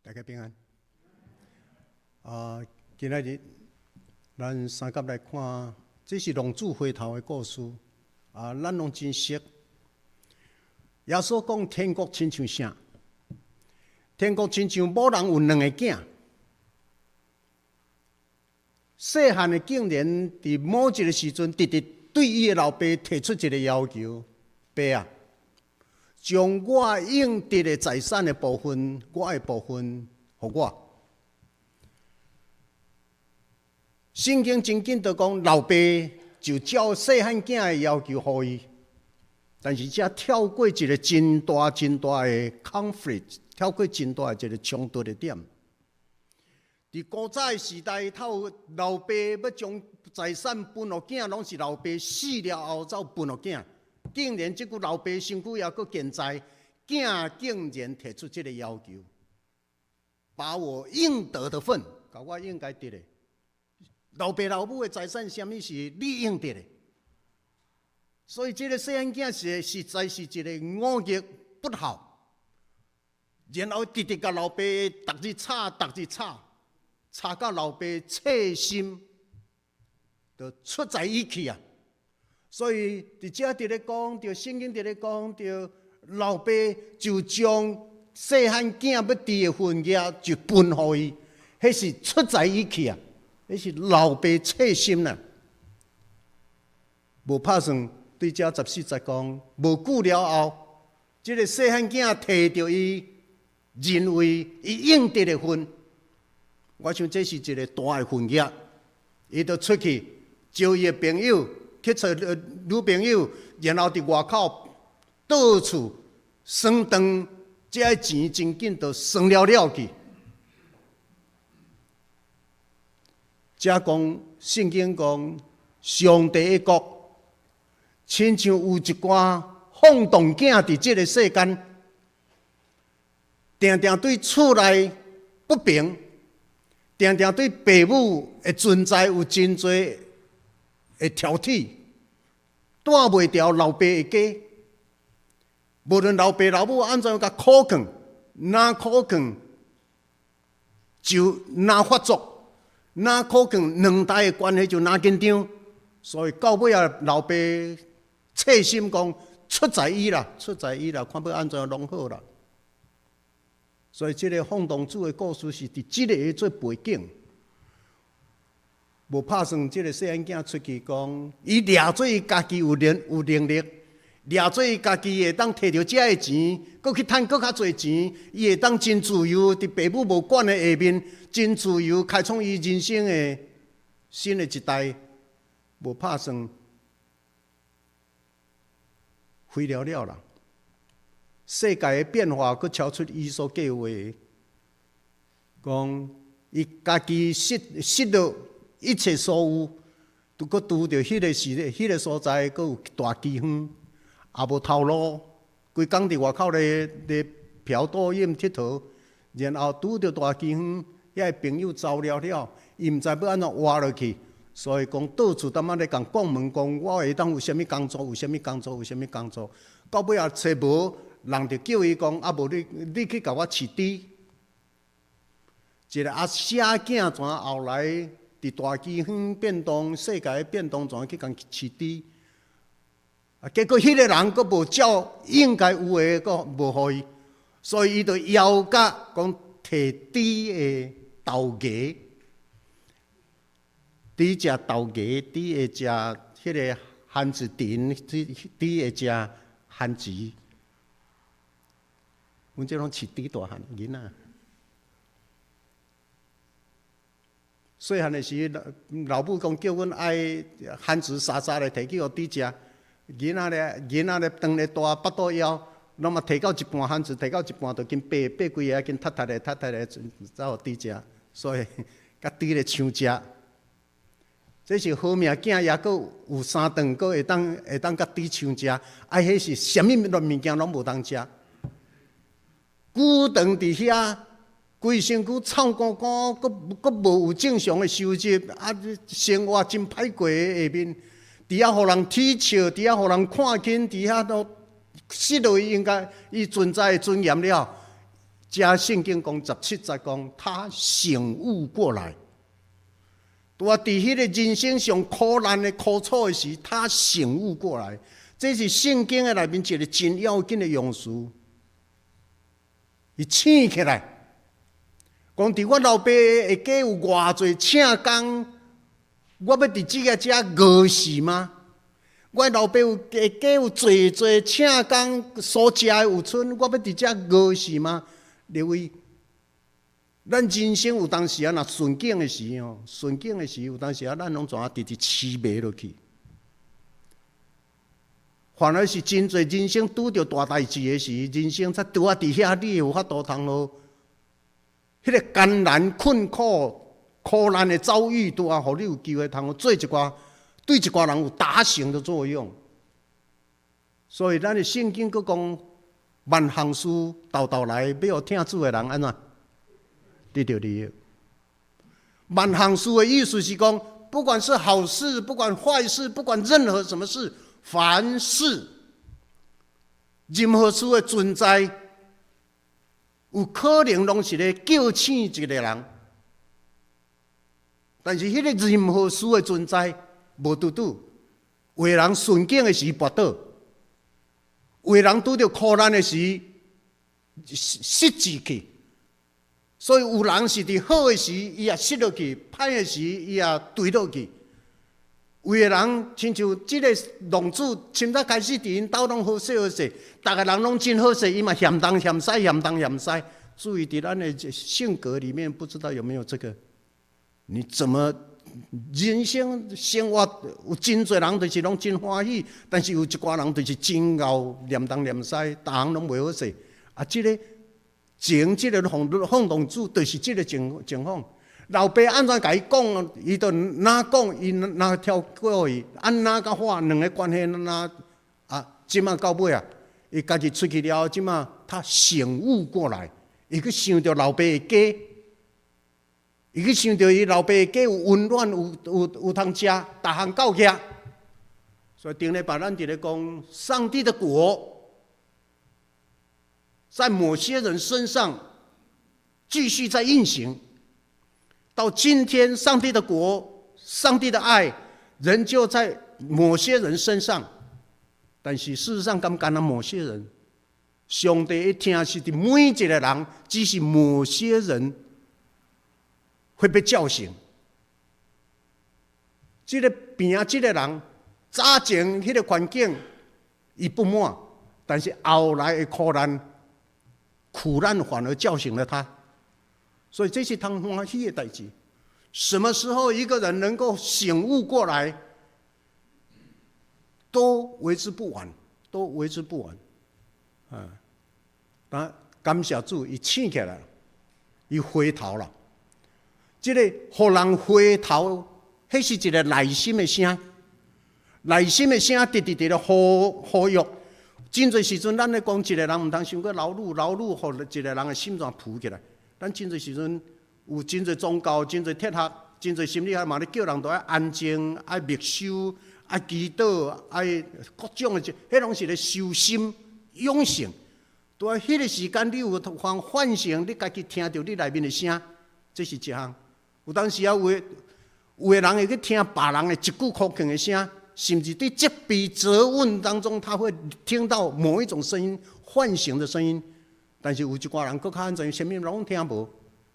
大家平安。啊，今仔日咱相佮來看，這是浪子回頭的故事。啊，咱攏真熟。耶穌講天國親像啥？天國親像某人有兩个囝。細漢的竟然佇某一个時陣，直直對伊的老爸提出一个要求：爸啊，將我應得的財產的部分，我的部分，予我。聖經真緊就講，老爸就照細漢囝的要求予伊，但是這跳過一个真大真大的 conflict，跳過真大的一个衝突的點。佇古早的時代，頭老爸欲將財產分予囝，攏是老爸死了後才分予囝。竟然這久老爸身軀猶閣健在，囝竟然提出這个要求，把我應得的份，共我應該得的。老爸老母的財產，啥物是你應得的？所以這个細漢囝是實在是一个忤逆不孝，然後直直共老爸逐日吵，逐日吵，吵到老爸切心，就出在伊去啊！所以佇遮佇咧講，著聖經佇咧講，著老爸就將細漢囝欲得的份額就分予伊，彼是出在伊去啊！彼是老爸切心啦，無拍算對遮14節講，無久了後，這个細漢囝提著伊認為伊應得的份，我想這是一个大的份額，伊就出去招伊的朋友去揣女朋友，然後佇外口到處耍轉，這个錢真緊就耍了了去。遮講聖經講，上帝的國親像有一寡放蕩囝佇這个世間，定定對厝內不平，定定對爸母的存在有真濟的挑剔，蹛袂牢老爸的家。無論老爸老母按怎共苦勸，若苦勸就若發作。若苦勸兩代的關係就若緊張，所以到尾仔老爸切心講出在伊啦，出在伊啦，看欲按怎攏好啦。所以這个放蕩子的故事是佇這个做背景，無拍算這个細漢囝出去講，伊掠做伊家己有能力，掠做伊家己會當提著遮个錢，閣去趁閣較濟錢，伊會當真自由，佇爸母無管的下面，真自由開創伊人生的新的一代，無拍算飛了了啦。世界的變化閣超出伊所計劃，講伊家己失落一切所有，都閣拄著彼个時、彼个所在，閣有大饑荒，也無頭路，規工佇外口咧嫖賭飲𨑨迌，然後拄著大饑荒，遐个朋友走了了，伊毋知欲按怎活落去，所以講到處淡仔咧共講問講，我會當有啥物工作，有啥物工作，有啥物工作，到尾仔揣無，人就叫伊講，啊無你去共我飼豬。一个阿舍囝怎後來佇大饑荒變動、世界變動，怎去共飼豬？啊，結果彼个人閣無照應該有的，閣無予伊，所以伊就枵甲講提豬的豆芽，豬食豆芽，豬會食彼个番薯藤，豬會食番薯。阮這攏飼豬大漢囡仔。細漢的時，老母講叫阮愛番薯沙沙來提去予豬食。囡仔咧當咧大腹肚枵，攏嘛提到一半番薯，提到一半就緊掰掰規个，緊踢踢咧踢踢咧，走予豬食。所以共豬咧搶食。這是好命囝，猶閣有三頓，閣會當共豬搶食。啊，彼是啥物物件攏無通食。久長佇遐，規身軀臭糊糊，閣無有正常的收入，啊，生活真歹過的下面，佇遐予人恥笑，佇遐予人看輕，佇遐都失落伊應該伊存在的尊嚴了。遮聖經講17節講，他醒悟過來。拄啊，佇彼個人生上苦難的苦楚的時，他醒悟過來。這是聖經的內面一個真要緊的用詞。伊醒起來，講佇我老爸的家有偌濟請工，我欲佇這个遮餓死嗎？我老爸有的家有濟濟請工所食的有賰，我欲佇遮餓死嗎？列位，咱人生有當時啊，若順境的時吼，順境的時有當時啊，咱攏怎啊直直痴迷落去。反而是真濟人生拄著大代誌的時，人生才拄啊佇遐，你會有法度通囉。彼個艱難困苦、苦難的遭遇，拄啊，予你有機會通做一寡，對一寡人有打醒的作用。所以，咱的聖經閣講，萬項事沓沓來，欲予疼主的人按怎得著利益。萬項事的意思是講，不管是好事，不管壞事，不管任何什麼事，凡事任何事的存在，有可能攏是咧叫醒一個人。但是，彼個任何事的存在，無拄拄，有的人順境的時跋倒，有的人拄著苦難的時失志去。所以有人是佇好的時，伊也失落去；歹的時，伊也墜落去。有的人親像這個浪子，從早開始佇𪜶兜攏好勢好勢，逐个人攏真好勢，伊嘛嫌東嫌西，嫌東嫌西。注意佇咱的性格裡面，不知道有沒有這個？你怎麼人生生活有真濟人就是攏真歡喜，但是有一寡人就是真𠢕，念東念西，逐項攏袂好勢。啊，這個前這個放蕩子就是這個情況。老爸按怎共伊講，伊就哪講，伊哪跳過去，按哪共話，兩个關係哪啊？這馬到尾啊，伊家己出去了，這馬他醒悟過來，伊去想著老爸的家，伊去想著伊老爸的家有溫暖，有通食，逐項夠額。所以頂禮拜咱佇咧講，上帝的國在某些人身上繼續在運行。到今天，上帝的國、上帝的愛，仍舊在某些人身上。但是事實上，敢干焦某些人，上帝的疼是佇每一個人，只是某些人會被叫醒。這个病，這个人早前彼个環境，伊不滿，但是後來的苦難，苦難反而叫醒了他。所以這是通歡喜的代誌。什麼時候一個人能夠醒悟過來，都為之不晚，都為之不晚。啊，那感謝主，伊醒起來，伊回頭了。這个予人回頭，彼是一個內心的聲，內心的聲直直佇咧呼籲。真濟時陣，咱咧講一個人毋通傷過勞碌，勞碌予一個人的心臟浮起來。咱真濟時陣有真濟宗教、真濟哲學、真濟心理學嘛咧叫人都愛安靜、愛默修、愛祈禱、愛各種的，彼攏是咧修心養性。佇彼个時間，你有通喚醒你家己聽著你內面的聲，這是一項。有當時啊，有的人會去聽別人的一句苦勸的聲，甚至佇責備責問當中，他會聽到某一種聲音，喚醒的聲音。但是有一寡人閣較按怎，啥物攏聽無，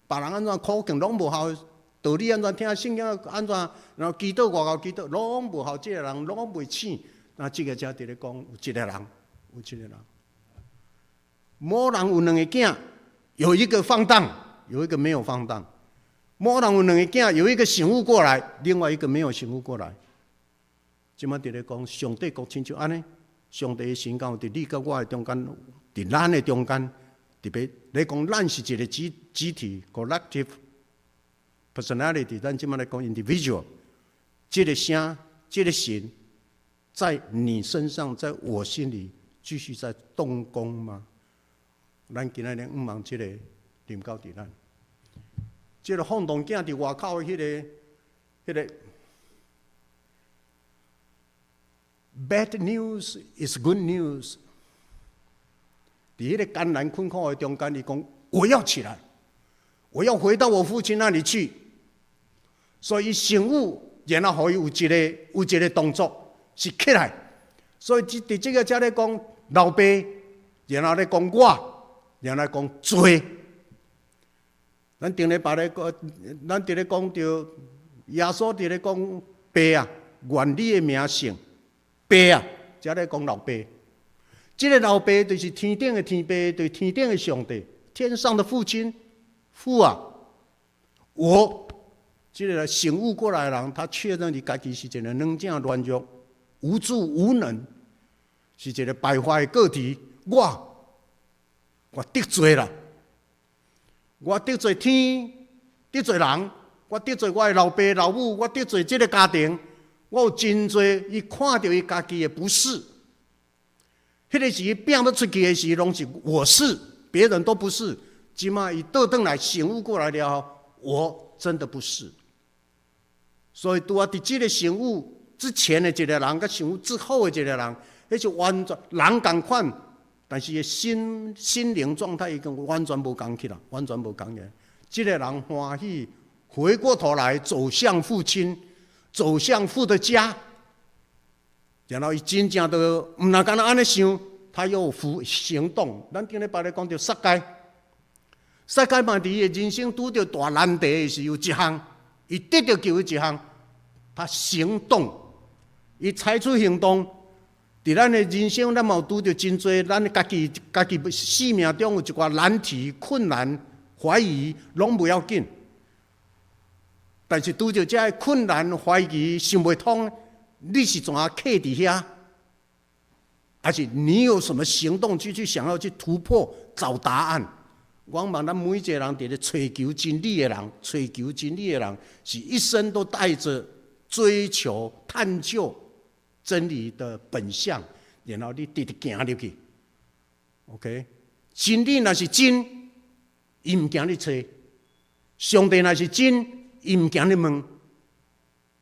別人按怎苦勸攏無效，道理按怎聽，聖經按怎，然後祈禱外口祈禱攏無效，這個人攏袂醒。那這个才佇咧講，有一個人，有一個人，某人有兩个囝，有一個放蕩，有一個沒有放蕩。某人有兩個囝，有一個醒悟過來，另外一個沒有醒悟過來。這馬佇咧講，上帝國親像按呢，上帝的神敢有佇你佮我的中間，佇咱的中間，特別咧講，咱是一個集體（collective personality），咱這馬來講 individual。這个聲，這个神，在你身上，在我心裡，繼續在動工嗎？咱今仔日向望這个臨到佇咱，這个放蕩囝佇外口的彼个 bad news is good news。佇彼个艱難困苦的中間，伊講我要起來，我要回到我父親那裡去。所以醒悟，然後予伊有一個動作是起來。所以佇這個遮咧講老爸，然後咧講我，然後講罪。咱頂禮拜咧講，咱佇咧講著耶穌佇咧講爸啊，願你的名聖，爸啊，遮咧講老爸。這個老爸就是天頂的天爸，就是天頂的上帝，天上的父親，父啊，我這個醒悟過來的人，他確認伊家己是一個軟正軟弱、無助無能，是一個敗壞的個體。我得罪啦，我得罪天，得罪人，我得罪我的老爸老母，我得罪這個家庭，我有真濟，伊看著伊家己的不是。彼個時伊拚欲出去的時，攏是我是，別人都不是。這馬伊倒轉來醒悟過來了後，我真的不是。所以拄仔佇這個醒悟之前的一個人，佮醒悟之後的一個人，彼是完全人仝款，但是伊心靈狀態已經完全無仝去啦，完全無仝嘅。這個人歡喜回過頭來走向父親，走向父的家。然後伊真正都毋若干焦按呢想，他又付行動。咱頂禮拜咧講著撒該，撒該嘛佇伊的人生拄著大難題的時，有一項，伊得著救的一項，他行動，伊採取行動。佇咱的人生，咱嘛有拄著真濟，咱家己生命中有一寡難題、困難、懷疑，攏無要緊。但是拄著這个困難、懷疑、想袂通，你是怎啊卡佇遐？還是你有什麼行動去想要去突破、找答案？我望咱每一個人佇咧追求真理的人，追求真理的人，是一生都帶着追求、探究真理的本相，然後你直直行入去。OK，真理若是真，伊毋驚你揣；上帝若是真，伊毋驚你問。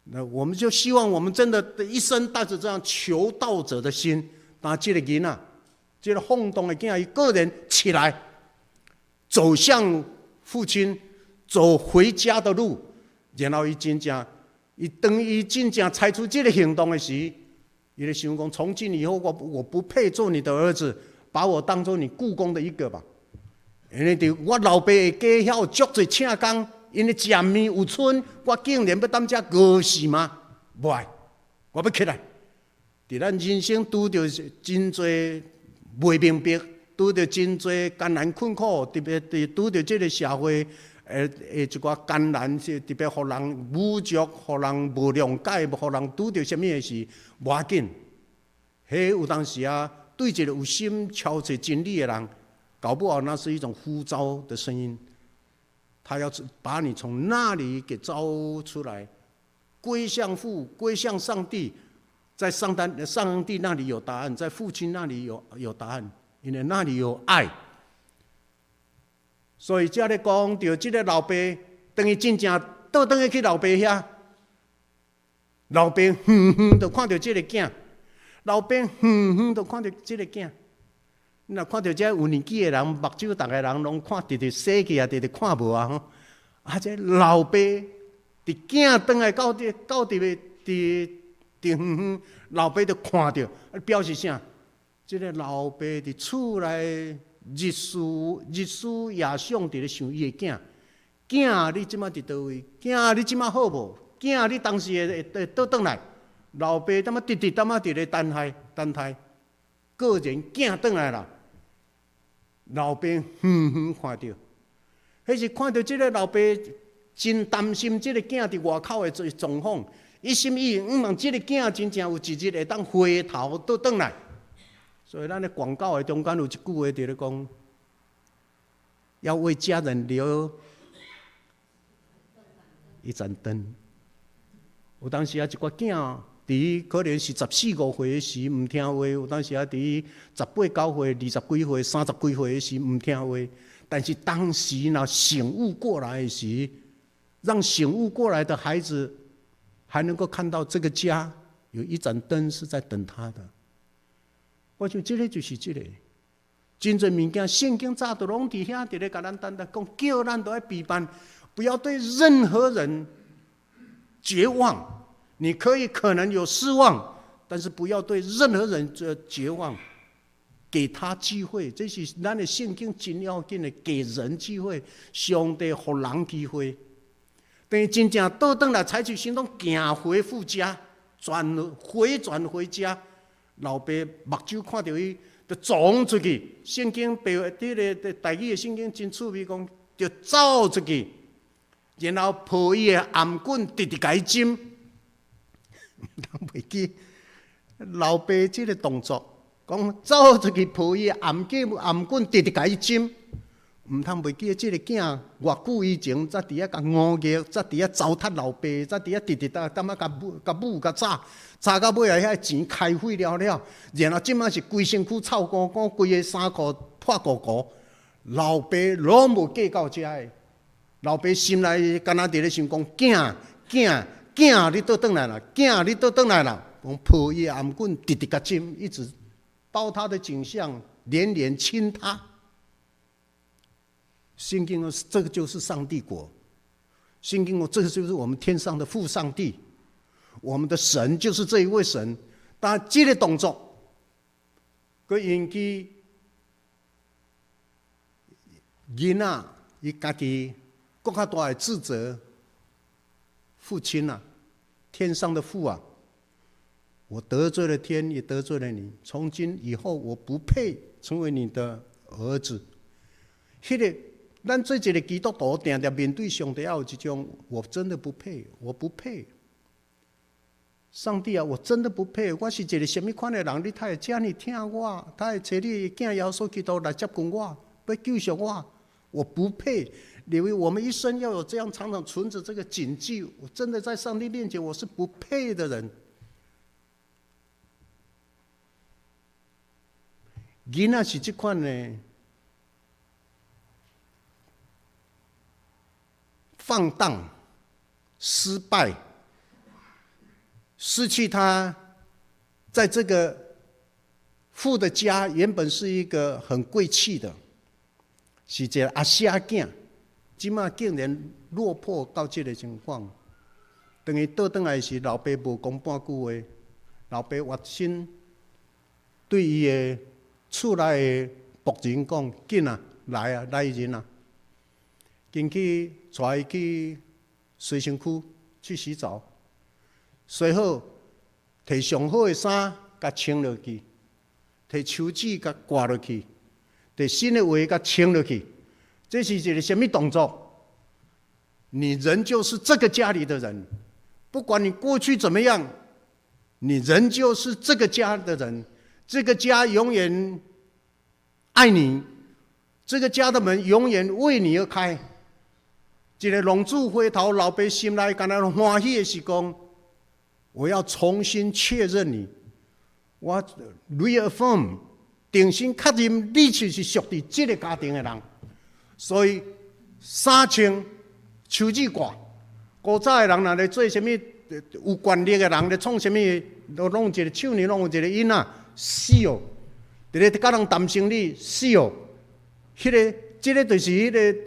那我們就希望我們真的一生帶着這樣求道者的心，但這個囡仔，這個放蕩的囝，伊個人起來，走向父親，走回家的路，然後伊真正，伊當伊真正採取這個行動的時，伊咧想講：從今以後，我不配做你的兒子，把我當做你僱工的一個吧。因為佇我老爸的家遐有足濟請工，𪜶咧食麵有賰，我竟然欲踮遮餓死嗎？無愛，我欲起來。佇咱人生拄著真濟袂明白，拄著真濟艱難困苦，特別佇拄著這個社會的一寡艱難，是特別予人侮辱，予人無諒解，予人拄著啥物的時，無要緊。彼有當時啊，對一個有心尋找真理的人，搞不好那是一種呼召的聲音，他要把你從那裡給召出來，歸向父，歸向上帝，在上帝那裡有答案，在父親那裡有答案，因為那裡有愛。所以遮咧講著這個老爸，當伊真正倒轉去去老爸遐，老爸遠遠就看著這個囝，老爸遠遠就看著這個囝。你若看著這有年紀的人，目睭逐个人攏看直直洗去啊，直直看無啊吼。啊，這老爸佇囝轉來到佇個佇佇遠遠，老爸就看著，表示啥？這個老爸佇厝內日思日思夜想，佇咧想伊的囝。囝，你這馬佇佗位？囝，你這馬好無？囝，你當時會倒轉來？老爸踮仔直直踮仔佇咧等待等待，果然囝轉來啦。老爸遠遠看著，彼是看著這個老爸真擔心這個囝佇外口的狀況，一心一意向望這個囝真正有一日會當回頭倒轉來。所以咱的廣告的中間有一句話佇咧講，要為家人留一盞燈。有當時啊，一寡囝佇可能是十四五歲的時毋聽話，有當時啊，佇十八九歲、二十幾歲、三十幾歲的時毋聽話，但是當時若醒悟過來的時，讓醒悟過來的孩子還能夠看到這個家有一盞燈是在等他的。我想這個就是這個。真濟物件，聖經早就攏佇遐佇咧共咱等待，講叫咱都愛備辦，不要對任何人絕望。你可以可能有失望，但是不要對任何人這絕望，給他機會。這是咱的聖經真要緊的，給人機會，上帝予人機會。等伊真正倒轉來採取行動，行回父家，轉回轉回家，老爸目睭看著伊，就衝出去。聖經白佇个台語的聖經真趣味，講就走出去，然後抱伊的頷頸，直直共伊親。毋通袂記老爸這个動作，講走出去抱伊的頷頸，頷頸直直共伊親。毋通袂記這个囝偌久以前，才佇遐共忤逆，才佇遐糟蹋老爸，才佇遐直直逐感覺共母共母共炒，炒到尾仔遐錢開費了了，然後這馬是規身軀臭糊糊，規个衫褲破糊糊，老爸攏無計較這个，老爸心內敢若佇咧想講：囝囝囝，你倒轉來啦！囝，你倒轉來啦！講抱伊頷頸，直直共親，一直抱他的頸項，連連親他。聖經說，這個就是上帝國。聖經說，這個就是我們天上的父上帝，我們的神就是這一位神。但這個動作，閣引起囡仔伊家己閣較大的自責。父親啊，天上的父啊，我得罪了天，也得罪了你。從今以後，我不配成為你的兒子。彼個咱做一個基督徒，定定面對上帝，要有一種，我真的不配，我不配。上帝啊，我真的不配，我是一個啥物款的人？你才會遮爾疼我，才會差你的囝耶穌基督來接近我，欲救贖我，我不配。因為我們一生要有這樣常常存着這個謹記，我真的在上帝面前我是不配的人。囡仔是這款的。放蕩、失敗、失去他，在這個父的家原本是一個很貴氣的，是一個阿舍囝，這馬竟然落魄到這個情況。當伊倒轉來時，老爸無講半句話，老爸越身對伊的厝內的僕人講：緊啊，來啊，來人啊！進去帶伊去洗身軀去洗澡，洗好，提上好的衫共穿落去，提手指共掛落去，提新的鞋共穿落去。這是一個啥物動作？你仍舊是這個家裡的人，不管你過去怎麼樣，你仍舊是這個家的人。這個家永遠愛你，這個家的門永遠為你而開。一個浪子回頭，老爸心內敢若歡喜的是講：我要重新確認你，我 reaffirm，重新確認你就是屬佇這個家庭的人。所以衫穿，手指掛。古早的人若咧做啥物有權力的人咧創啥物，都攏有一個手呢，攏有一個印仔，seal，佇咧佮人談生意，seal。彼個，這個就是彼個。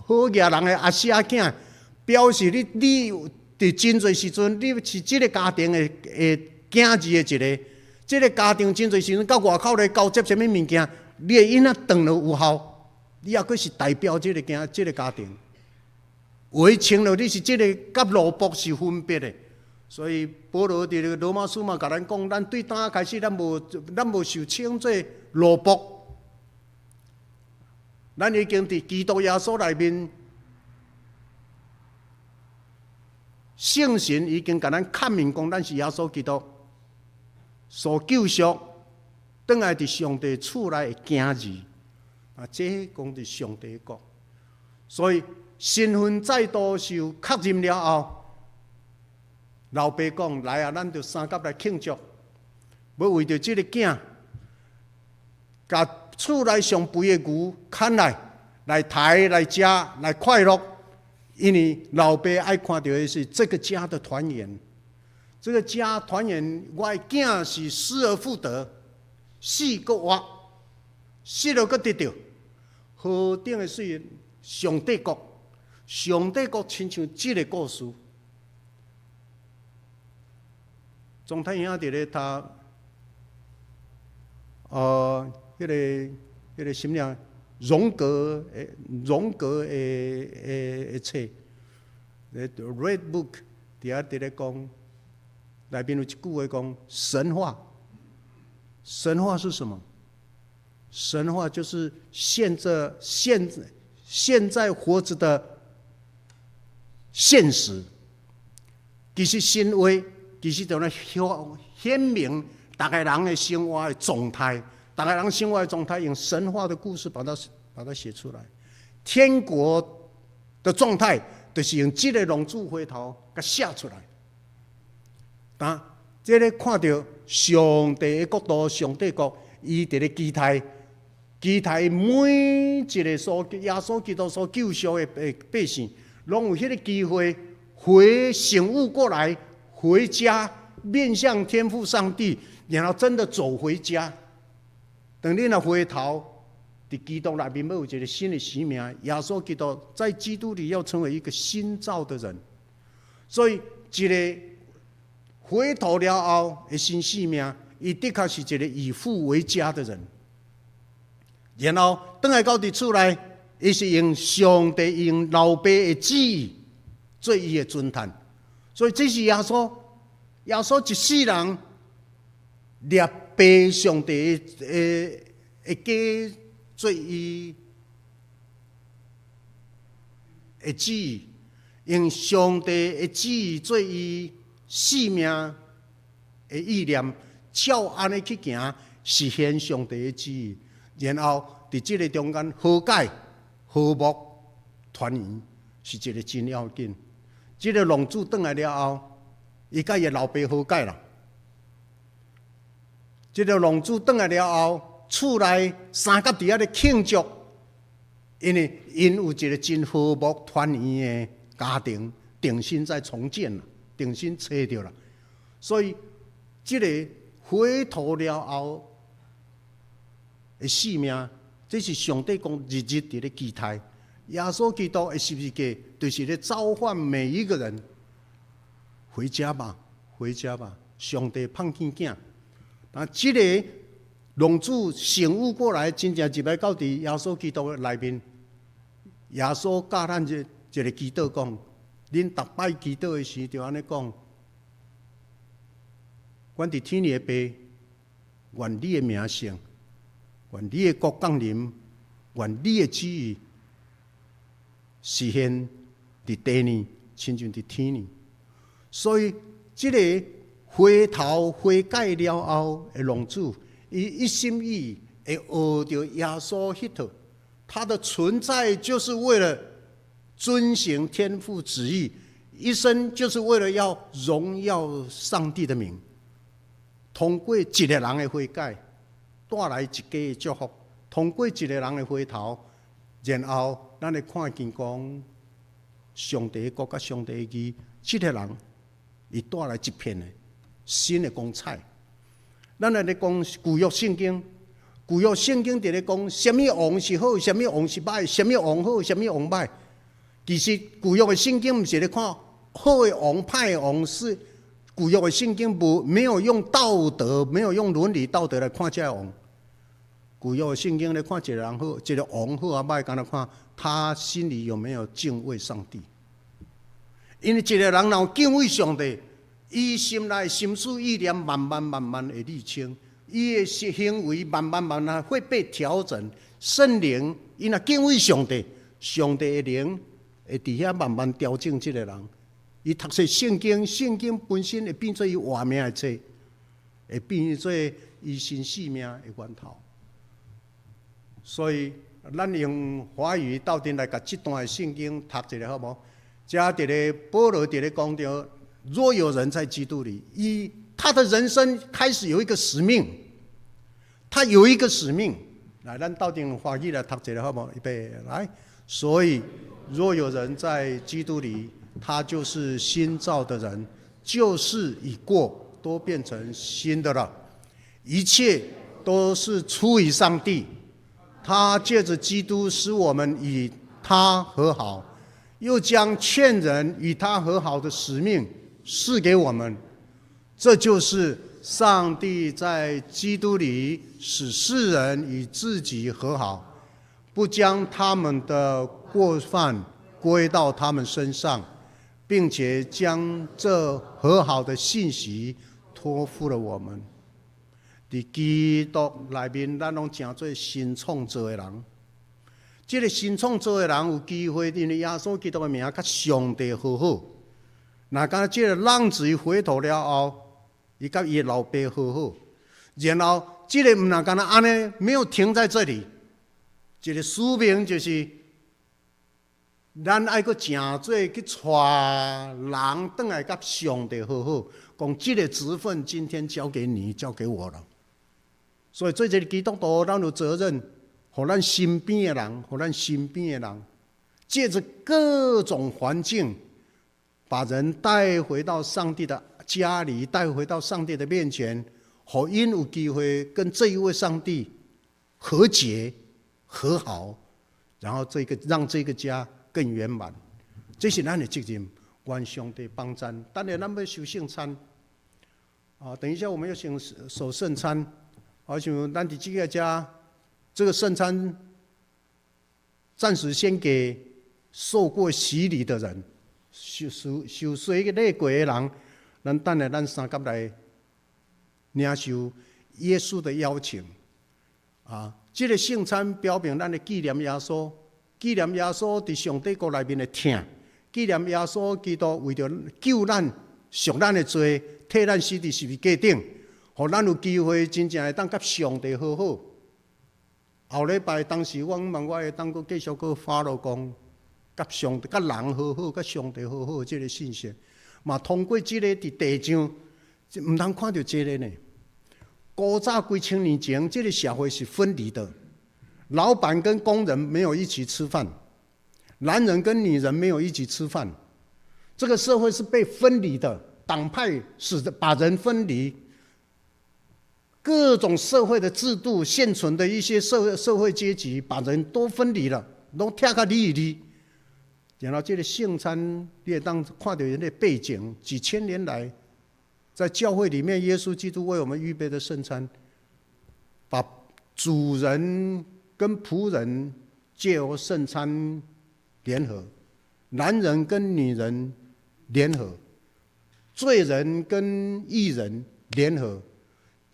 好額人的阿舍囝，表示你你佇真濟時陣，你是這個家庭的的囝兒的一個。這個家庭真濟時陣到外口咧交接啥物物件，你的印仔斷了有效，你抑閣是代表這個囝，這個家庭。鞋穿了，你是這個佮奴僕是分別的。所以保羅佇羅馬書嘛，共咱講，咱對當開始，咱無受稱做奴僕。咱已經佇基督耶穌內面，聖神已經共咱確認講，咱是耶穌基督所救贖，轉來佇上帝厝內的囝兒。啊，這講佇上帝國，所以身份再度受確認了後，老爸講：來啊，咱就相佮來慶祝，欲為著這个囝，共厝內上肥的牛牽來，來刣來食來快樂，因為老爸愛看著的是這個家的團圓。這個家團圓，我的囝是失而復得，死閣活，失了閣得著，何等的媠！上帝國，上帝國親像這个故事。總太兄佇咧讀，彼个什麼榮格的冊，The Red Book 佇遐佇咧講，內面有一句話講神話，神話是什麼？神話就是現在活著的現實。其實神話其實就咧顯明逐个人的生活的狀態，逐个人生活的狀態用神話的故事把它寫出來。天國的狀態就是用這个浪子回頭共寫出來。但這个看著上帝的國度，上帝國，伊佇咧期待，期待每一个所耶穌基督所救贖的百姓，攏有彼个機會回醒悟過來，回家面向天父上帝，然後真的走回家。當你若回頭，佇基督內面欲有一个新的生命，耶穌基督在基督裡要成為一個新造的人。所以，一个回頭了後的新生命，伊的確是一个以父為家的人。然後轉來到佇厝內，伊是用上帝用老爸的旨意做伊的偵探。所以這是耶穌，耶穌一世人立爸上帝的家做伊的旨意，用上帝的旨意做伊生命的意念，照按呢去行，實現上帝的旨意。然後佇這个中間和解、和睦、團圓，是一个真要緊。這个浪子轉來了後，伊佮伊老爸和解啦。這个浪子轉來了後，厝內三甲佇遐咧慶祝，因為𪜶有一个真和睦團圓的家庭，重新再重建啦，重新揣著啦。所以，這个回頭了後的生命，這是上帝講日日佇咧期待。耶穌基督的十字架，就是咧召喚每一個人回家吧，回家吧。上帝盼見囝，但這个浪子醒悟過來，真正入來到佇耶穌基督的內面。耶穌教咱一个祈禱講，恁逐擺祈禱的時，就按呢講：阮佇天的爸，願你的名聖，願你的國降臨，願你的旨意實現佇地呢，親像佇天呢。所以，這个回頭悔改了後的浪子，伊一心一意會學著耶穌彼套，他的存在就是為了遵行天父旨意，一生就是為了要榮耀上帝的名。通過一个人的悔改，帶來一家的祝福；通過一个人的回頭，然後咱會看見講，上帝的國佮上帝的義，這个人伊帶來一片的新的光彩。咱來咧講舊約聖經，舊約聖經佇咧講，啥物王是好，啥物王是䆀，啥物王好，啥物王䆀。其實舊約的聖經毋是咧看好的王、歹的王，是舊約的聖經無沒有用道德、沒有用倫理道德來看這个王。舊約的聖經咧看一个人好，一个王好抑䆀，敢若看他心裡有沒有敬畏上帝。因為一個人若有敬畏上帝，伊心內心思意念慢慢慢慢會理清，伊的行為慢慢慢慢會被調整。聖靈伊若敬畏上帝，上帝的靈會佇遐慢慢調整這个人。伊讀冊聖經，聖經本身會變做伊活命的冊，會變做伊新生命的源頭。所以，咱用華語鬥陣來共這段的聖經讀一下好無？遮佇咧保羅佇咧講著，若有人在基督裡，伊他的人生開始有一個使命，他有一個使命。來，咱鬥陣用華語來讀一下好無？預備來。所以，若有人在基督裡，他就是新造的人，舊事已過，都變成新的了。一切都是出於上帝。他借着基督使我們與他和好，又將勸人與他和好的使命賜給我們。這就是上帝在基督裡使世人與自己和好，不將他們的過犯歸到他們身上，並且將這和好的信息託付了我們。佇基督內面，咱攏成做新創造的人。這个新創造的人有機會，因為耶穌基督的名，佮上帝和好。若敢這个浪子伊回頭了後，伊佮伊的老爸和好。然後，這个毋若干焦按呢，沒有停在這裡。一个使命就是，咱愛閣成做去帶人轉來佮上帝和好。講這个職分今天交給你，交給我了。所以做一个基督徒，咱有責任，予咱身邊的人，予咱身邊的人，借著各種環境，把人帶回到上帝的家裡，帶回到上帝的面前，予𪜶有機會跟這一位上帝和解、和好，然後這個讓這個家更圓滿。這是咱的責任，願上帝幫贊。等下咱欲受聖餐，啊，等一下我們要行守聖餐。而且咱佇這个家，這個聖餐暫時先給受過洗禮的人，受洗禮過的人，咱等下咱三佮來領受耶穌的邀請。啊，這个聖餐表明咱的紀念耶穌，紀念耶穌佇上帝國內面的疼，紀念耶穌基督為著救咱、贖咱的罪，替咱死佇十字架頂，予咱有機會真正會當佮上帝和好。後禮拜當時我問我會當閣繼續閣 follow 講，佮上帝、佮人和好、佮上帝和好這个信息，嘛通過這个佇地上，毋通看著這个呢。古早幾千年前，這个社會是分離的，老闆跟工人沒有一起吃飯，男人跟女人沒有一起吃飯，這個社會是被分離的，黨派使得把人分離。各種社會的制度，現存的一些社會階級，把人都分離了，攏拆較離離。然後這个聖餐，你會當看著𪜶的背景，幾千年來，在教會裡面，耶穌基督為我們預備的聖餐，把主人跟僕人借由聖餐聯合，男人跟女人聯合，罪人跟義人聯合。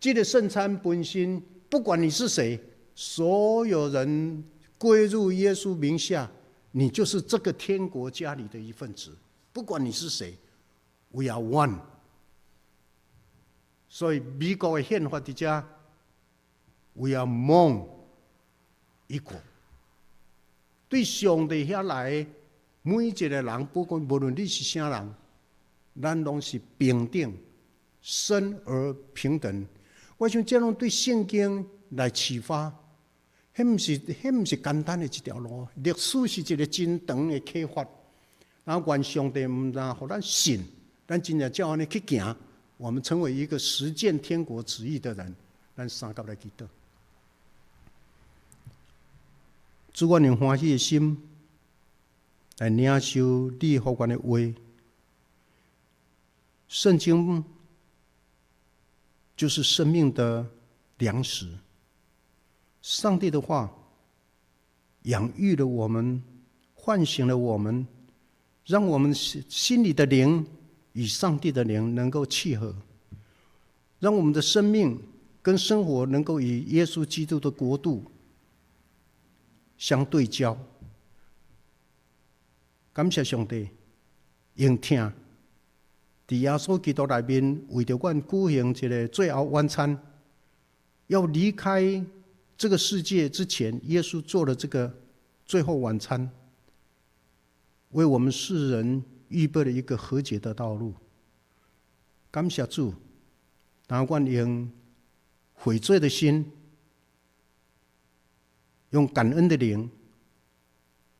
這个聖餐本身，不管你是誰，所有人歸入耶穌名下，你就是這個天國家裡的一份子。不管你是誰，We are one。所以美國的憲法佇遮，We are more equal。對上帝遐來，每一個人，不管無論你是啥人，咱攏是平等，生而平等。我想這攏對聖經來啟發，彼毋是簡單的一條路。歷史是一個真長的啟發。然後願上帝毋但予咱信，咱真正照按呢去行，我們成為一個實踐天國旨意的人。咱三佮來祈禱。主，阮用歡喜的心來領受你予阮的話。聖經就是生命的糧食，上帝的話養育了我們，喚醒了我們，讓我們心裡的靈與上帝的靈能夠契合，讓我們的生命跟生活能夠與耶穌基督的國度相對焦。感謝上帝，用疼佇耶穌基督內面，為著阮舉行一个最後晚餐，要離開這個世界之前，耶穌做了這個最後晚餐，為我們世人預備了一個和解的道路。感謝主，當阮用悔罪的心，用感恩的靈，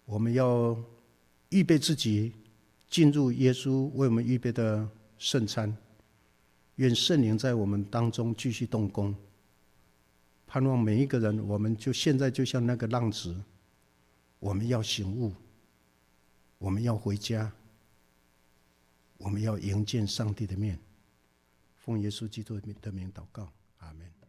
我們要預備自己進入耶穌為我們預備的聖餐。願聖靈在我們當中繼續動工。盼望每一個人，我們就現在就像那個浪子，我們要醒悟，我們要回家，我們要迎見上帝的面。奉耶穌基督的名禱告，阿門。